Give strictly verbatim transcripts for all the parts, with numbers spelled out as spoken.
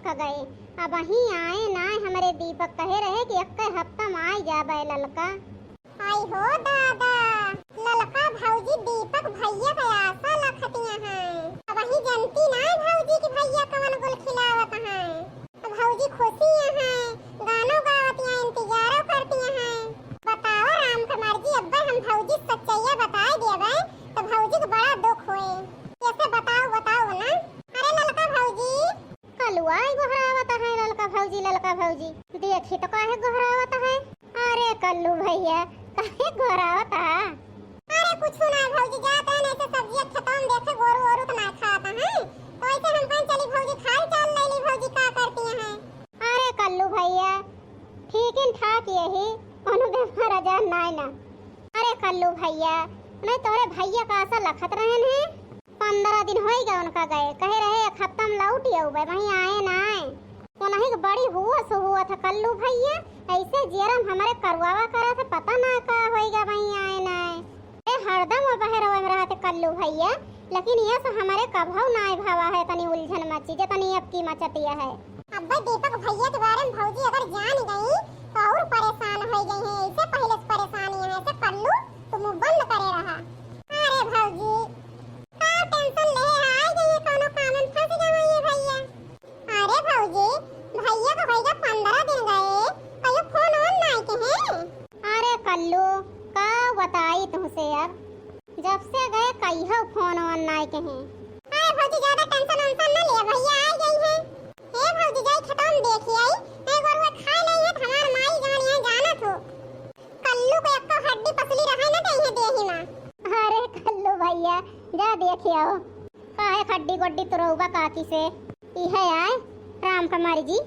का गए, अबहीं आए नाय हमरे दीपक, कहे रहे कि एक्के हफ्ता में आई जाबे ललका। आई हो दादा, ललका भौजी दीपक भैया का आशा लखतिया हैं। अबहीं जनती नाय भौजी कि भैया कवन गुल खिलावत हैं। भौजी खुशी हैं, गानो गावतिया, इंतजारो करतिया हैं। बतावा राम के मर्जी, अब्बे हम भौजी सच्चैया बताए देबे तो भौजी के बड़ा दुख होए। कैसे बताओ, बताओ ना। अरे ललका भौजी। कलुआ ही गोहरावत है, ललका भौजी, ललका भौजी। देखी तो काहे गोहरावत है। अरे कल्लू भैया, काहे गोहरावत है? अरे कुछ ना भौजी, जात है नहीं तो सब्जिया खेतों में देखे गोरू ओरू तो ना खात है, तो ऐसे हम कहीं चली भौजी खाल चाल ले ली भौजी का करती हैं। अरे कल्लू भैया, ठीक इन ठाक यही, कोनो बेमार आजार नाय ना। अरे कल्लू भैया, नहीं तोरे भैया का आशा लखत रहन है, पंद्रह दिन होई गए उनका गए, कहे रहे एक हफ्ता में लौट आउबे, वहीं आए नाय। उन्हीं के बड़ी हुआ सो हुआ था कल्लू भैया, ऐसे जियरम हमारे करुआवा करा था, पता ना का होई गए, वहीं आए नाय। ए, हरदम वो बहरवा में रहते कल्लू भैया, लेकिन ये से हमारे कभौ नाय भावा है, तनी उलझन मची, जे तनी अब की मचतिया है। अब्बे दीपक भैया के बारे में भौजी अगर जान गई, तो और परेशान हो गई हैं। ऐसे पहले से परेशान यहाँ से कल्लू, तू मुंह बंद करे रहा। अरे भौजी, का tension ले है, आ गई है, कोनो काम में फंस गए हैं ये भैया। अरे भौजी, भैया को होइगा पंद्रह दिन गए, कहियो फोन ओन नाय के हैं। अरे कल्लू, का बताई तुमसे अब, जब से गए कहियो फोन ओन नाय के हैं। अरे भौजी, ज्यादा tension वेंशन न लिया, भैया आ गई हैं। हे भौजी, जाई खेतों में देखी आई, ए गोरुआ खा ले है, हमार माई जान यहाँ जानत हो। कल्लू के एक्को हड्डी पसली रहे न देही देही माँ। अरे कल्लू भैया, जा देखी आओ। काहे हड्डी गोड्डी तुरौबा काकी से? इहे आए राम का मर्जी,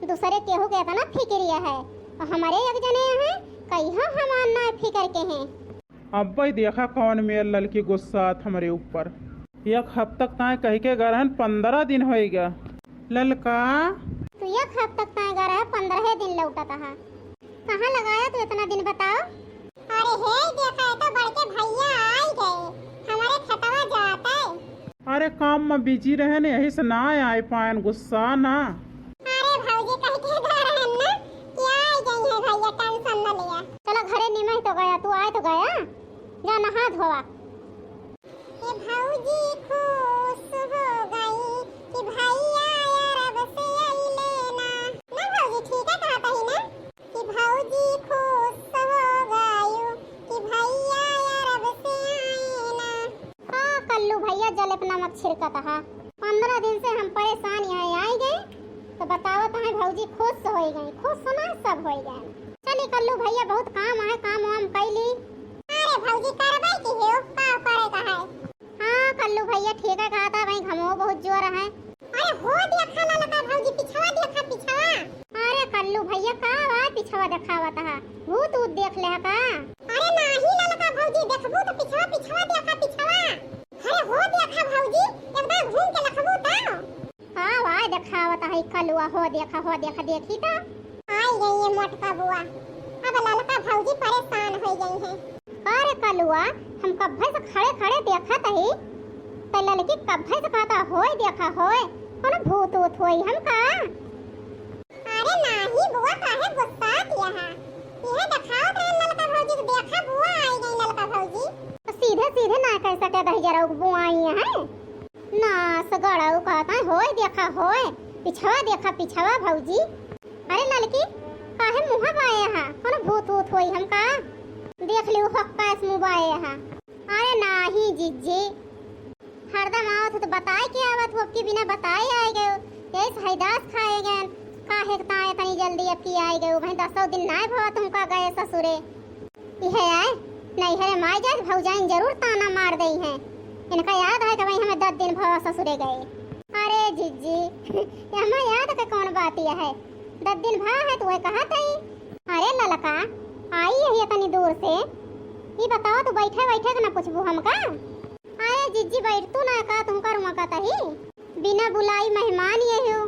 दूसरे केहू के इतना फिक्रिया है, और हमारे एक जने हैं, कहियो हमार ना फिकर के हैं। अब्बे देखा कौन मेर ललकी गुस्सात हमरे ऊपर। एक हफ्ता तक ताए कह के गरहन, पंद्रह दिन होइगा। ललका। तू एक हफ्ता तक ताए गरह, पंद्रह दिन लौटत हा। कहाँ लगाया तू इतना दिन बताओ? अरे हे देखा, ये तो बड़के भैया आई गए, हमारे खेतवा जाते। अरे काम में busy रहे न, यही से ना आए पायन, गुस्सा ना। अरे भौजी कह के गए रहन ना कि आई गई है भैया, tension न लिया। चलो घरे निमह तो गया, तू आए तो गया, जा नहा धोवा। ए भौजी खुश हो गई कि भैया अरब से अइले ना। ना भौजी, ठीक है कहत ही ना कि भौजी खुश हो गई कि भैया अरब से आए ना। का कल्लू भैया जलेब नमक छिड़कत हा। पंद्रह दिन से हम परेशान यहाँ आई गए, तो बतावत हैं भौजी खुश हो गई, खुश ना सब हो गए। चली कल्लू भैया, बहुत काम है, काम वाम कैली। अरे भौजी, करबै की है, का करे का है? हाँ कल्लू भैया, ठीक है कहत हा, वहीं घमो बहुत जोर है। अरे हो देखा ललका भौजी, पिछवा देखा, पिछवा। अरे कल्लू भैया, का बा पिछवा देखावत हा? भूत ऊत देख ले हा का? अरे नाही ललका भौजी, देखबू तो पिछवा, पिछवा देखा, पिछवा। अरे हो देखा भौजी, एक बार घूम के लखबू तो। हाँ, वाह, देखावत है कलुआ, हो देखा, हो देखा, देखी तो। आई गई ये मोटका बुआ। अब ललका भौजी परेशान हो गई है। अरे कलुआ, हम कब्बे से खड़े खड़े देखत ही, तो ललकी कब्बे से कहता, होय देखा होय, कोनो भूत ऊत होई हम का? अरे नाही बुआ, काहे गुस्सात यहा? यह देखावत रहे ललका भौजी के, देखा बुआ आई गई ललका भौजी। तो सीधे सीधे ना कह सके दहिजरऊ के बुआ आई है। नास गड़ऊ कहत हैं, होय देखा होय, पिछवा देखा पिछवा भौजी। अरे ललकी, काहे मुँह बाए हा? कोनो भूत ऊत होई हम का? देख लियो हक्का इस मुँह बाए हा। अरे नाही जिज्जी, हरदम आवत हो तो बताए के आवत हो, अब की बिना बताए आए गए, यही से हैदास खाए गए। काहे के ताए इतनी जल्दी अब की आए गए, भाई दसों दिन नाय भवा तुमका गए ससुरे। इहे आए, नैहरे माई जाए, भौजाइन जरूर ताना मार दई हैं। इनका याद है कि भाई हमें दस दिन भवा ससुरे गए। अरे जिज्जी, ये हमें याद के कौन बात यह है? दस दिन भा है, तू कहा तई? अरे ललका, आई यही इतनी दूर से, ये बताओ, तू बैठे बैठे के ना पूछबू हमका? अरे जिज्जी, बैठ तू ना का, तुमका रुआ का तही? बिना बुलाई मेहमान ये हो।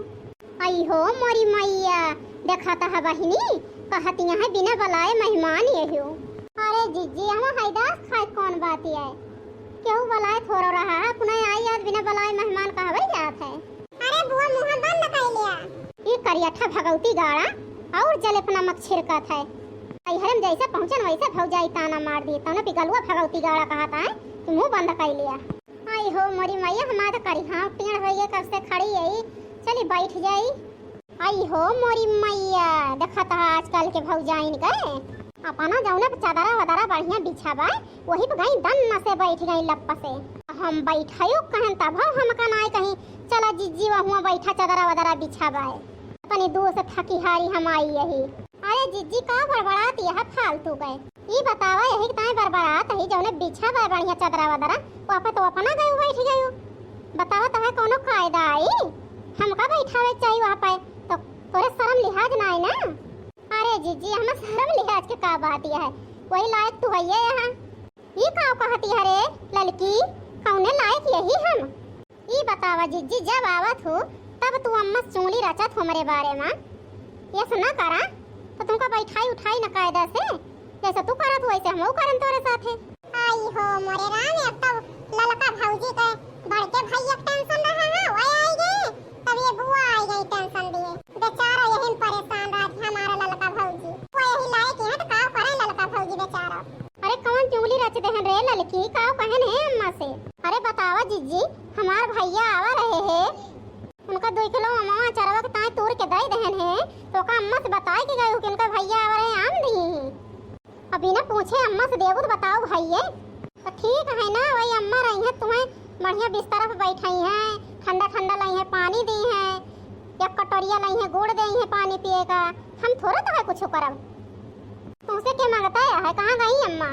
आई हो मोरी मैया, देखा त ह बहिनी, कहतिया है बिना बुलाए मेहमान ये हो। अरे जिज्जी, हम हैदास खाए कौन बात है? केहू बुलाए थोड़ो रहा है, अपने आई आज बिना बुलाए मेहमान कहवे जात है। अरे बुआ, मुँह बंद कर लिया। करियठा भगौती गाड़ा और जले पर नमक छिड़कत है। अइहरे में जैसे पहुँचन वैसे भौजाई ताना मार दिए, तौने पिगलुआ भगौती गाड़ा कहत है कि मुँह बंद कर लिया। आई हो मोरी मैया, हमार तो करिहाव टेढ़ होइगे, कब से खड़ी है। चली बैठ जाई। आई हो मोरी मैया, देखत है आजकल के भौजाइन के, अपना जौने पे चदरा वदरा बढ़िया बिछा बा, वही पे गई दन्न से बैठ गई लप्प से। हम बैठायो कहन तब हमका नाय कहीं, चला जिज्जी वहुआ बैठा चदरा वदरा बिछा बा। तनी दूर से थकी हारी हम आई यही। अरे जिज्जी, का बड़बड़ात यह फालतू गए? ई बतावा, यही ताई बड़बड़ात ही, जौने बिछा बा बढ़िया चदरा वदरा, वहाँ पे तो अपना गए बैठ गए। बतावा, तोहे कौनो कायदा आई? हमका बैठावे के चाही वहाँ पे, तो तोरे शर्म लिहाज ना आई ना? अरे जिज्जी, हम शर्म लिहाज के का बात यह है, वही लायक तू हइये यहाँ। ई का कहती है रे ललकी, कौने लायक यही हम? ई बतावा जिज्जी, जब आवत हो तब तू अम्मा से चुगली रचत हो हमरे बारे में। ऐसे ना करा तो तुमका बैठाई उठाई न कायदा से, जैसे तू करत हो वैसे हमहू करन तोरे साथे। आई हो मोरे राम, एक तो ललका भौजी के बड़के भैया के टेंशन रहा है, वही आई गए, तब ये बुआ आई गई टेंशन दिए। बेचारा यही में परेशान रहा कि हमारा ललका भौजी, वो यही लायक है तो का करे ललका भौजी बेचारा। अरे कौन चुगली रच देहन रे ललकी, का कहन है अम्मा से? अरे बतावा जिज्जी, हमार भैया आवा रहे है, उनका दुई किलो अमवा चरवा के ताई तूर के दे देहन है, तो का अम्मा से बताए के गए हो कि उनका भैया आवा रहे आम दी ही। अब बिना पूछे अम्मा से देबू तो बताओ भैये। तो ठीक है ना, वही अम्मा रही है, तुम्हें बढ़िया बिस्तर पे बैठाई है, ठंडा ठंडा लाई है, पानी दी है, एक कटोरिया लाई है, गुड़ दी है पानी पिए का। हम थोड़ा तो है कुछ करब, तुमसे के मांगता है, कहाँ गई अम्मा?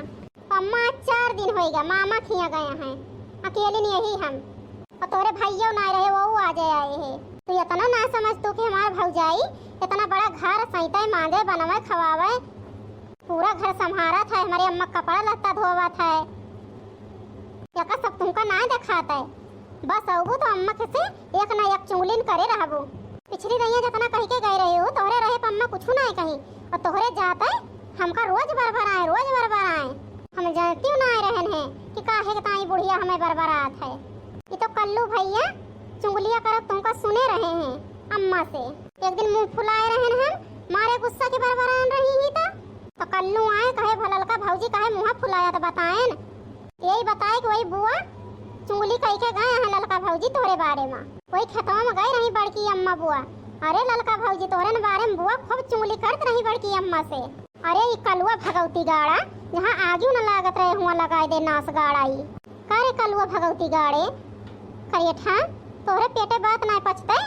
अम्मा आज चार दिन होइगा, मामा खिया गया है, अकेले नहीं यही हम, और तोरे भैया ना रहे, वो आ जाए आए है। तू इतना ना समझ तू कि हमार भौजाई इतना बड़ा घर सैते मांजे बनवे खवावे, पूरा घर संभारत है, हमारे अम्मा कपड़ा लत्ता धोवत है, यका सब तुमका ना देखात है। बस अबू तो अम्मा के से एक ना एक चुगलिन करे रहबू। पिछली रैया जितना कह के गए रहे हो, तोहरे रहे पर अम्मा कुछ ना कही, और तोहरे जाते हमका रोज बरबराए, रोज बरबराए। हम जानती ना रहन है कि काहे के ताई बुढ़िया हमें बरबरात है। ये तो कल्लू भैया चुगलिया करत तुमका सुने रहे हैं अम्मा से। एक दिन मुंह फुलाए रहन हम, मारे गुस्सा के बरबरान रही ही तो, तो कल्लू आए कहे, "भललका भौजी काहे मुंह फुलाया तो बताएन।" यही बताए कि वही बुआ चुगली कह के गए हैं ललका भौजी तोहरे बारे में। वही खेतवा में गई रही बड़की अम्मा बुआ। अरे ललका भौजी तोहरे न बारे में बुआ खूब चुगली करत रही बड़की अम्मा से। अरे ई कलुआ भगौती गाड़ा, जहाँ आगियो न लागत रहे हुआ लगाए दे नास गाड़ा ई। का रे कलुआ भगौती गाड़े, करियठा, तोहरे पेटे बात ना पचते?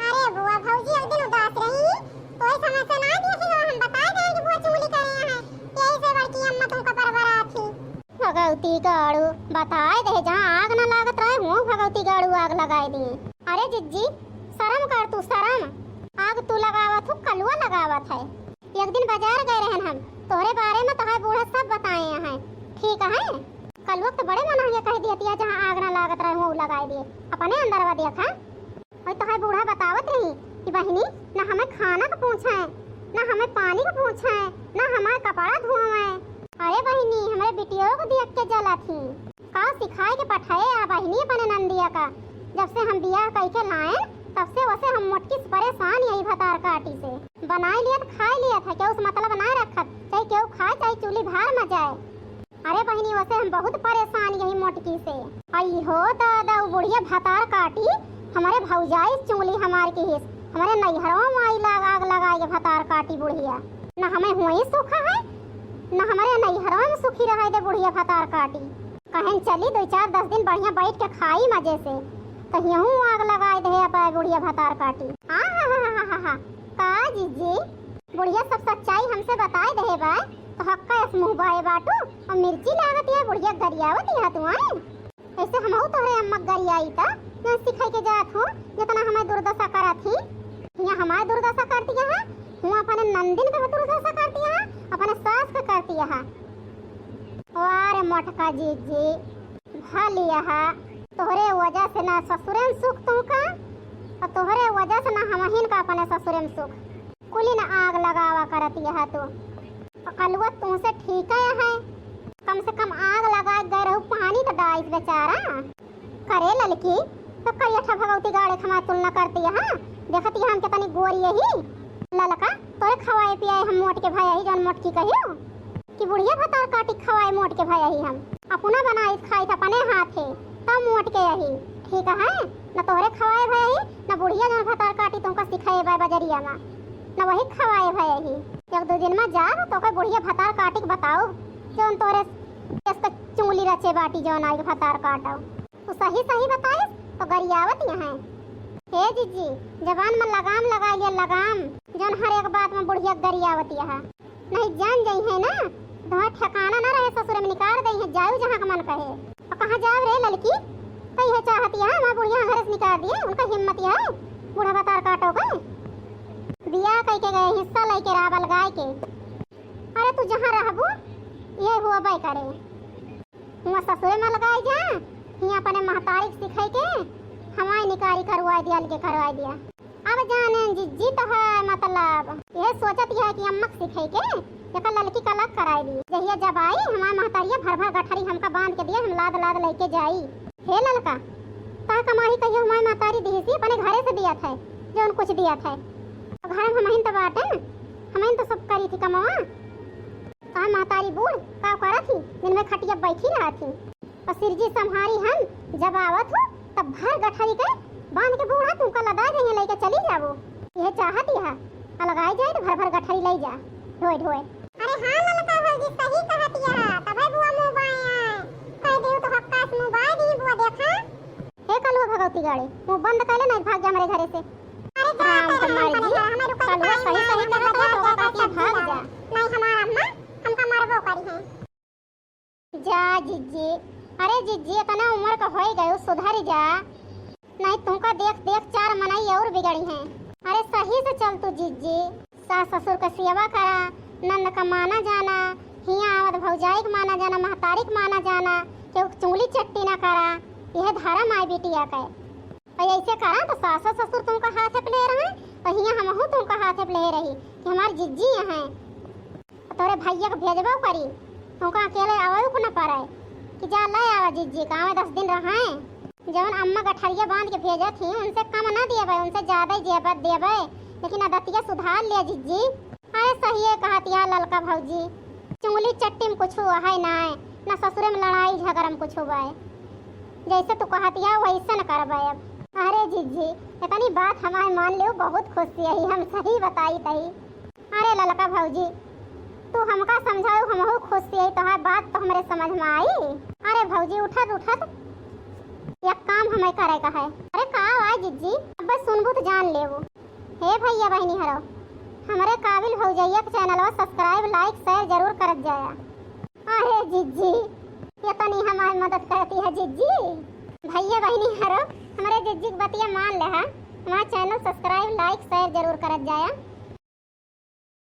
अरे बुआ, भौजी एक दिन उदास रही, तो इस समय से ना देखी हो, हम बताए दें कि बुआ चुगली करे हैं, यही से बड़की अम्मा तुमका बरबरात थी। भगौती गाड़ू, बताए दे, जहाँ आग ना लागत रहे, हुआ भगौती गाड़ू आग लगाए दी। अरे जिज्जी, शर्म कर तू, शर्म। आग तू लगावत हो, कलुआ लगावत है। एक दिन बाजार गए रहन हम, तोहरे बारे में तोहार बूढ़ा सब बताए हैं, ठीक है? कलुआ तो बड़े मनहंगे कह दिया, जहाँ आग ना लागत रहे, हुआ लगाए दिए, अपने अंदरवा देखा। और तोहार बूढ़ा बतावत रही कि बहिनी, ना हमें खाना का पूछे, ना हमें पानी का पूछे, ना हमार कपड़ा धोवे। अरे बहिनी, हमरे बिटियों को देख के जलत ही। का सिखाए के पठाए आ बहिनी अपने नंदिया का। जब से हम बियाह कइके लाएन, तब से वसे हम मोटकी से परेशान यही भतार काटी से। बनाए लियत, खाए लियत है, केहू से मतलब ना रखत, चाहे केहू खाए, चाहे चूल्ही भार में जाए। अरे बहिनी, वसे हम बहुत परेशान यही मोटकी से। आई हो दादा, उ बुढ़िया भतार काटी, हमारे भौजाई चुंगली हमार की हिस, हमारे नैहरवा में आई लाग, आग लगाए के भतार काटी बुढ़िया। न हमें हुई सुख है, न हमारे नैहरवा में सुखी रहे दे बुढ़िया भतार काटी। कहेन चली दो चार दस दिन बढ़िया बैठ के खाई मजे से, तो यहूँ आग लगाए दे अब बुढ़िया भतार काटी। आ हा हा हा हा हा। का जीजी, बुढ़िया सब सच्चाई हमसे बताए दे बा, तो हक्का यस मुँह बाए बाटू, और मिर्ची लागत है बुढ़िया गरियावत है तू आए। ऐसे हमहू तोहरे अम्मा गरियाई त, जौन सिखाई के जात हो, जितना हमार दुर्दशा करत ही। यहाँ हमार दुर्दशा करती है, हुआ अपने नंदिन के दुर्दशा करती है, अपने सास के करती है। वाह रे मोटका जीजी, भली है, तोहरे वजह से ना ससुरे में सुख तुमका, और तोहरे वजह से ना हमहिन का अपने ससुरे में सुख। कुली न आग लगावा करत यह तो। कलुआ तुमसे ठीक है, है। कम से कम आग लगा गए रहू, पानी तो डाइस बेचारा। करे ललकी, तो करियठा भगौती गाड़े के हमार तुलना करती है, हाँ? देखत ही हम केतनी गोरी ही। ललका, तोरे खवाए पियाए हम मोट के भया ही, जौन मोटकी कहियो कि बुढ़िया भतार काटी खवाए मोट के भया ही हम। अपना बनाई खाई था अपने हाथे, तब मोट के यही। ठीक है, न तोहरे खवाए भया ही, न बुढ़िया जौन भतार काटी तुमका सिखाए बा बजरिया मा, न वही खवाए भया ही। एक दो दिन मा जाब, तोके बुढ़िया भतार काटी के बताउब, जौन तोहरे जस के चुंगली रचे बाटी, जौन आई के भतार काटो। तू सही सही बताइस तो गरियावत यहाँ। हे जिज्जी, जबान मा लगाम लगाइ लिया, लगाम, जौन हर एक बात मा बुढ़िया गरियावत यहाँ। नहीं जान जइहैं ना, तोहार ठिकाना ना रहे, ससुरे मा निकार देइहैं, जायु जहाँ का मन कहे। और कहाँ जाब रे ललकी? तो यह चाहत यहाँ हमार बुढ़िया घरे से निकार दिए, उनका हिम्मत यहाँ है बूढ़ा भतार काटो के। बियाह कइ के गए, हिस्सा लइके रहा बलगाए के। अरे तू जहाँ रहबू, ये हुआ बे करे। हुआँ ससुरे मा लगाए जा, हियाँ अपने महतारी के सिखाई के, हमारे निकारी करवाए दिया, अलगे करवाए दिया। अब जाने जिज्जी तो है मतलब, यह सोचत यह कि अम्मा के सिखाई के, एकर ललकी का अलग कराए दी। जहिया जब आई, हमारे महतारिया भर भर गठरी हमका बांध के दिए, हम लाद लाद लइके जाई। हे ललका, ता कमाही कहियो हमारे महतारी दिहिसी, अपने घरे से दिया था, जौन कुछ दिया था। घर में हमहिन तो बाटे, हमहिन तो सब करी थी कमावा। का महतारी बूढ़ का करत ही, दिन में खटिया बैठी रहत ही। और सिरजी सम्हारी हम जब आवत हो, तब भर गठरी के बांध के बूढ़ा तुमका लदा देहे, लइके चली जाबो। यह चाहत यह अलगाई जाए तो भर भर गठरी लई जा, ढोए ढोए। अरे हाँ ललका भौजी सही कहत यह, तबे बुआ मुँह बाए आए। कह देउ तो हक्का से मुँह बाए दी बुआ, देखा। हे कलुआ भगवती गाड़ी, मुँह बंद कर ले, नहीं भाग जा हमारे घरे से। अरे जा राम तोरे हमारे हम जी, कलुआ सही सही कहत है, तो कहती है, भाग जा। नहीं हमार अम्मा, हमका मरबो करी है। जा जिज्जी, अरे जिज्जी, इतना उम्र का होई गयो, सुधर जा, नहीं तुमका देख देख चार मनई और बिगड़ी हैं। अरे सही से चल तू जिज्जी, सास ससुर का सेवा करा, नंद का माना जाना, हियाँ आवत भौजाई का माना जाना, महतारी का माना जाना, केहू के चुंगली चट्टी ना करा, यह धर्म आए बिटिया के। और ऐसे करा तो सास ससुर तुमका हाथे पे ले रहे, और हियाँ हमहू तुमका हाथे पे ले रही कि हमार जिज्जी यहाँ है। तोरे भैया के भेजबो करी, तुमका अकेले आवे को न पड़े कि जा ले आवा जिज्जी का, आवे दस दिन रहे। जौन अम्मा गठरिया बांध के भेजत ही, उनसे कम ना दिया भाई, उनसे ज्यादा ही दिया भाई, लेकिन आदतिया सुधार लिया जिज्जी। अरे सही है कहत या ललका भौजी, चुंगली चट्टी में कुछ है ना, ना ससुरे में लड़ाई झगड़ा में कुछ हुआ है। जैसे तू कहत या वैसे न करबे अब। अरे जिज्जी, इतनी बात हमारे मान लियो, बहुत खुशी है, हम सही बताई तई। अरे ललका भौजी, तू हमका समझाऊ, हमहू खुश यही, तोहार बात तो हमरे समझ में आई। अरे भौजी, उठत उठत एक काम हमें करे का है। अरे का आय जिज्जी, अब सुनबू तो जान लेबू। हे भैया बहिनी हरो, हमरे काबिल भौजैया के चैनलवा subscribe, like, share जरूर करत जाया। अरे जिज्जी, ये तनी हमारी मदद करती है जिज्जी। भैया बहिनी हरो, हमरे जिज्जी के बतिया मान ले हा, हमारा channel subscribe, like, share जरूर करत जाया।